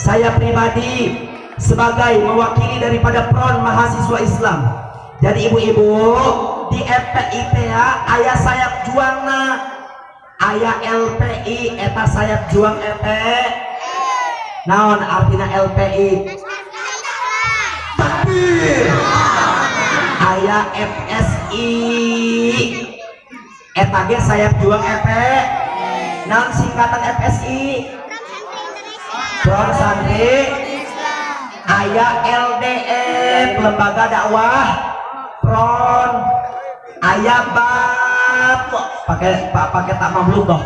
Saya pribadi sebagai mewakili daripada Front Mahasiswa Islam. Jadi ibu-ibu di FPI aya sayap juangna, aya LPI eta sayap juang EP. Naon artina LPI? Takbir. Aya FSI eta ge sayap juang EP. Naon singkatan FSI? Front Santri. Aya LDF Lembaga Dakwah Front. Aya BAT pakai tak mamluk toh.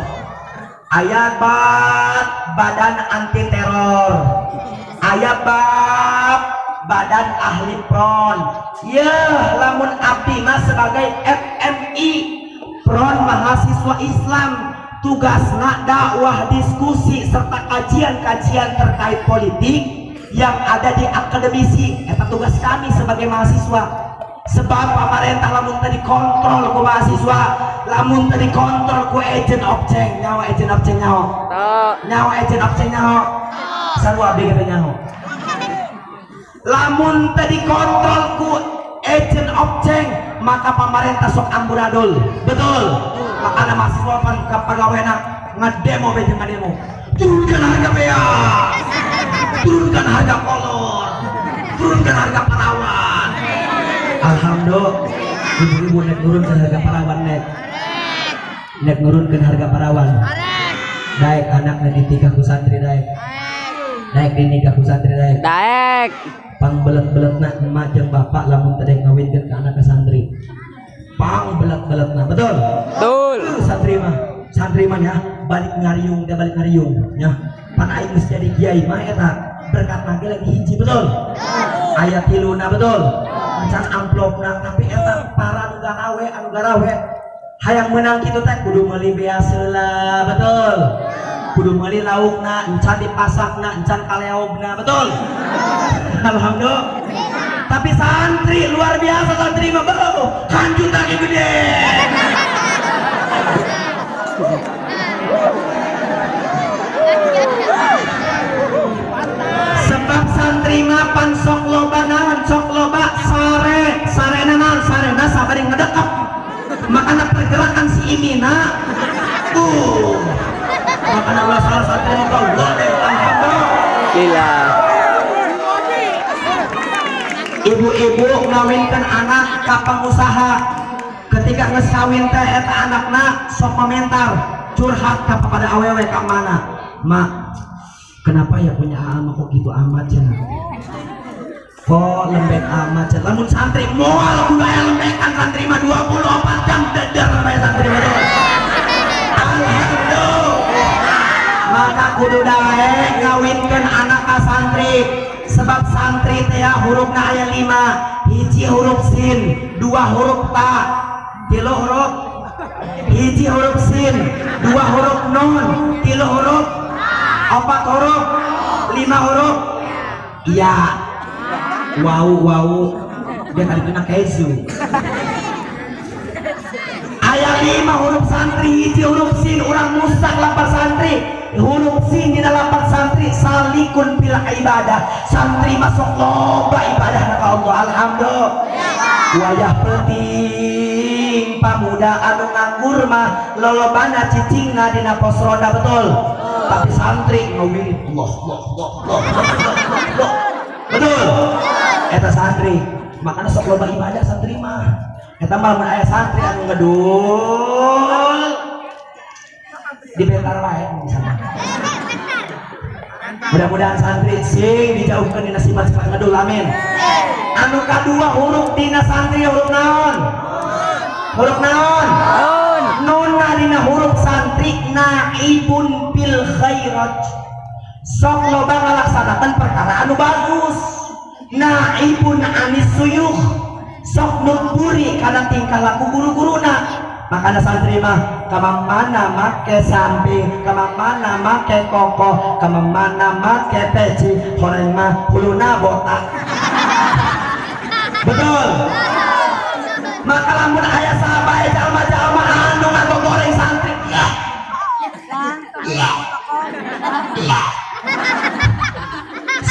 Aya BAT Badan Anti Teror. Aya BAP Badan Ahli Front. Ya lamun abdi mah sebagai FMI Front Mahasiswa Islam, tugasna dakwah, diskusi serta kajian-kajian terkait politik yang ada di akademisi. Eta tugas kami sebagai mahasiswa. Sebab pemerintah lamun tadi kontrol ku mahasiswa, lamun tadi kontrol ku agent of change. Nyawa agent of change nyawa, nyawa agent of change nyawa, sarua abdi ge nyawa. Lamun tadi kontrol ku agent of change, maka pemerintah sok amburadul. Betul. Makanya mahasiswa pan pegawena ngedemo be jeung ngademo. Turunkan harga beas, turunkan harga kolor, turunkan harga parawan. Alhamdulillah, ibu-ibu nek nurunkan harga parawan nek. Nek nurunkan harga parawan. Daek anakna ditikah ku santri daek. Daek dinikah ku santri daek. Daek. Pang belet-beletna emak jeung bapak lamun teu daek ngawinkeun ka anak ka santri. Pang belet-beletna, betul? Betul. Santri mah nya balik ngariung teh balik ngariung nya. Pan aing geus jadi kiai mah eta berkat lagi lagi hiji, betul? Aya tiluna, betul? Encan amplopna tapi eta para nu garawe anu garawe hayang meunang kitu teh kudu meuli beas heula, betul? Kudu meuli laukna, encan dipasakna, encan kaleobna, betul? Alhamdulillah. Tapi santri luar biasa, santri mah beuh, kanjut lagi gede. Sebab santri mah pan sok loba naon, sok loba sare, sarena naon, sarena sabari ngedekep. Makana pergerakan si imina makana ulah salah santri mah gede, alhamdulillah. Ibu-ibu ngawinkan anak ka pengusaha, ketika geus kawin teh eta anakna sok komentar curhat ka kepada awewe ka mana, "Mak, kenapa ya punya ama kok gitu amat ya? Kok lembek amat ya?" Lamun santri moal kudu aya lembekan, santri mah 24 jam deder bae santri mah. Alhamdulillah. Maka kudu daek ngawinkeun anak ka santri. Sebab santri teh hurufna aya 5, hiji huruf sin, 2 huruf ta, 3 huruf, hiji huruf sin, 2 huruf nun, 3 huruf, 4 huruf, 5 huruf, iya, wau wau, dia kali kena kezu. Aya 5 huruf santri, hiji huruf sin, urang musak lapar santri. Huruf sin dina lapat santri salikun bila ibadah. Santri masuk loba ibadah ka Allah, alhamdulillah. Wayah penting pamuda anu nganggur mah lolobana cicingna dina pos ronda, betul? Tapi santri ngawirid Allah Allah Allah Allah Allah, betul? Eta santri makana sok loba ibadah santri mah. Eta mah mun aya santri anu ngedul dibentar wae misalnya. Mudah-mudahan santri sing dijauhkan dina sifat-sifat ngedul, amin. Anu kadua huruf dina santri huruf naon? Huruf naon? Nona dina huruf santri naibun bil khairat. Sok loba ngalaksanakeun perkara anu bagus. Naibun anis suyuh. Sok nuturi kana tingkah laku guru-guruna. Makana santri mah kama mana make samping, kama mana make koko, kama mana make peci, horeng mah huluna botak. Betul. Maka lamun aya sahabat jalma-jalma anu ngagoreng santri,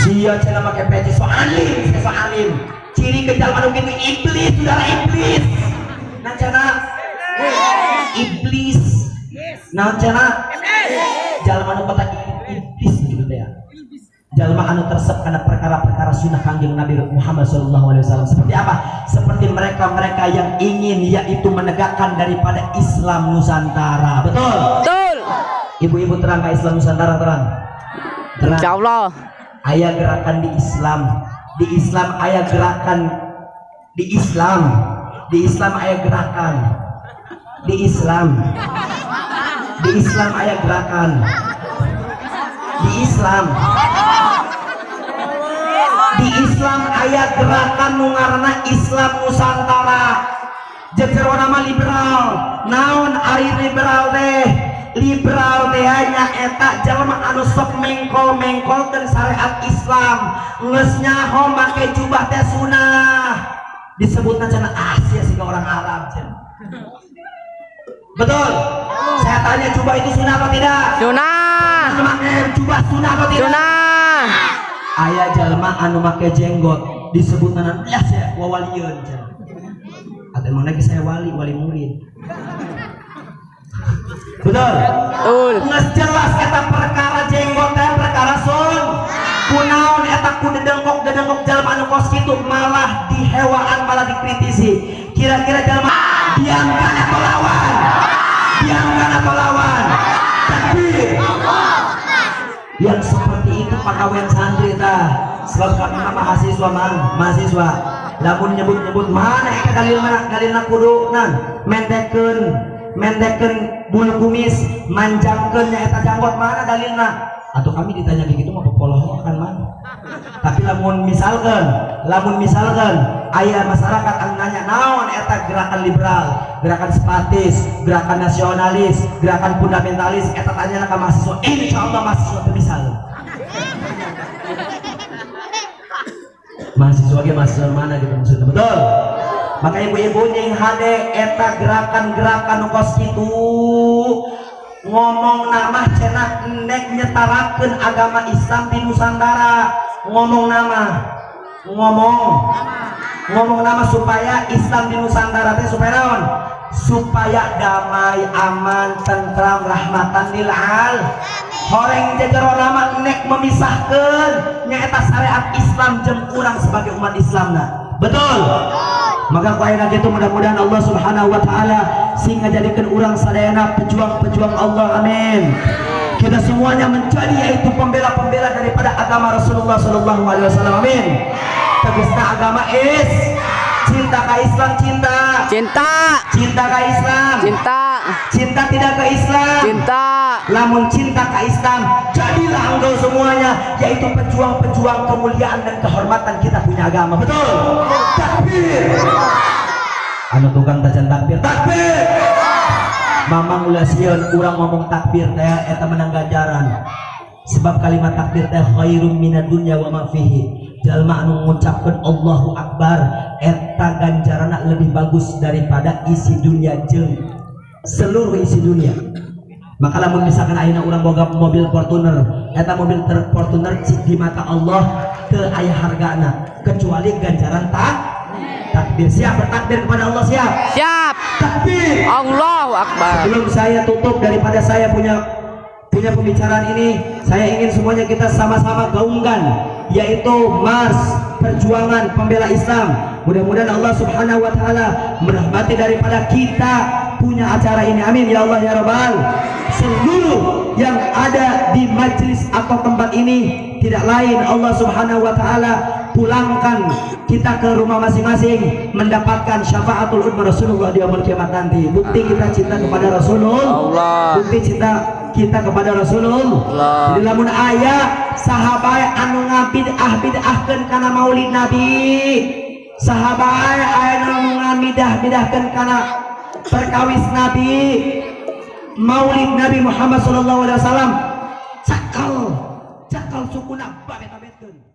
Sia cenah make peci so alim, so alim. Ciri ke jalma nu kitu iblis, saudara iblis. Nah cenah iblis. Nah cenah jalma nu kota iblis gitu teh ya. Jalma anu tersep karena perkara-perkara sunnah Kangjeng Nabi Muhammad SAW. Seperti apa? Seperti mereka-mereka yang ingin yaitu menegakkan daripada Islam Nusantara. Betul? Betul. Ibu-ibu terang ke Islam Nusantara terang? Terang. Insya Allah. Aya gerakan di Islam. Di Islam aya gerakan. Di Islam. Di Islam aya gerakan. Di Islam. Di Islam aya gerakan. Di Islam. Di Islam aya gerakan nu ngaranna Islam Nusantara. Jeung jerona mah liberal. Naon ari liberal teh? Liberal teh nya eta jalma anu sok mengkol-mengkolkeun syariat Islam. Geus nyaho make jubah teh sunah. Disebutna cenah ah sia siga orang Arab cenah. Betul? Saya tanya jubah itu sunah atau tidak? Sunah. Make jubah sunah atau tidak? Sunah. Aya jalma anu make jenggot disebutna ya sia wawalieun cenah. Atau emang lagi saya wali, wali murid. Betul? Betul. Geus jelas eta perkara jenggot teh perkara sun. Kunaon eta ku dedengkok-dedengkok jalma anu kos kitu malah dihewaan, malah dikritisi. Kira-kira jalma diamkan atau lawan? Diamkan atau lawan? Takbir. Yang seperti itu pakawen santri tah. Sebab kami mah mahasiswa mang, mahasiswa. Lamun nyebut-nyebut mana eta dalilna, dalilna kudu nan mendekeun bulu kumis, manjangkeun nya eta janggot, mana dalilna? Atau kami ditanya kayak gitu mah pepolohokan mah. Tapi lamun misalkan aya masyarakat anu nanya naon eta gerakan liberal, gerakan sepatis, gerakan nasionalis, gerakan fundamentalis, eta tanya ka mahasiswa, insyaallah mahasiswa teu bisa. Mahasiswa ge mahasiswa mana gitu maksudnya, betul? Maka ibu-ibu nying hade eta gerakan-gerakan nu kos kitu ngomong nama cenah nek nyetarakeun agama Islam di Nusantara, ngomong nama supaya Islam di Nusantara teh supaya naon? Supaya damai, aman, tentram, rahmatan lil al. Horeng jejero nama nek memisahkeun nyaeta syariat Islam jeung urang sebagai umat Islam nah. Betul? Maka ku ayeuna kitu mudah-mudahan Allah Subhanahu wa taala sing ngajadikeun urang sadayana pejuang-pejuang Allah, amin. Kita semuanya menjadi yaitu pembela-pembela daripada agama Rasulullah sallallahu alaihi wasallam, amin. Tegasna agama is cinta ka Islam, cinta. Cinta. Cinta ka Islam. Cinta. Cinta tidak ke Islam. Cinta. Lamun cinta ka Islam, jadilah engkau semuanya yaitu pejuang-pejuang kemuliaan dan kehormatan kita punya agama. Betul? Takbir. Anu tukang tacan takbir, takbir. Mamang ulah sieun urang ngomong takbir teh eta menang ganjaran. Sebab kalimat takbir teh khairum minad dunya wa ma fihi. Jalma anu ngucapkeun Allahu Akbar eta ganjaranna lebih bagus daripada isi dunia jeung seluruh isi dunia. Maka lamun misalkan ayeuna urang boga mobil Fortuner, eta mobil Fortuner di mata Allah teu aya hargana kecuali ganjaran takbir. Siap bertakbir kepada Allah? Siap? Siap. Takbir. Allahu Akbar. Sebelum saya tutup daripada saya punya pembicaraan ini, saya ingin semuanya kita sama-sama gaungkan yaitu mars perjuangan pembela Islam. Mudah-mudahan Allah Subhanahu wa taala merahmati daripada kita punya acara ini, amin ya Allah ya Rabbal. Seluruh yang ada di majelis atau tempat ini tidak lain Allah Subhanahu wa taala pulangkan kita ke rumah masing-masing mendapatkan syafaatul ummah Rasulullah di yaumul kiamat nanti. Bukti kita cinta kepada Rasulullah, bukti cinta kita kepada Rasulullah. Jadi lamun aya sahabat anu ngabid'ah bid'ahkeun kana maulid Nabi, sahabat anu ngamidah-bidahkeun kana perkawis Nabi, maulid Nabi Muhammad sallallahu alaihi wasallam, cakal sukuna babet-babetkeun.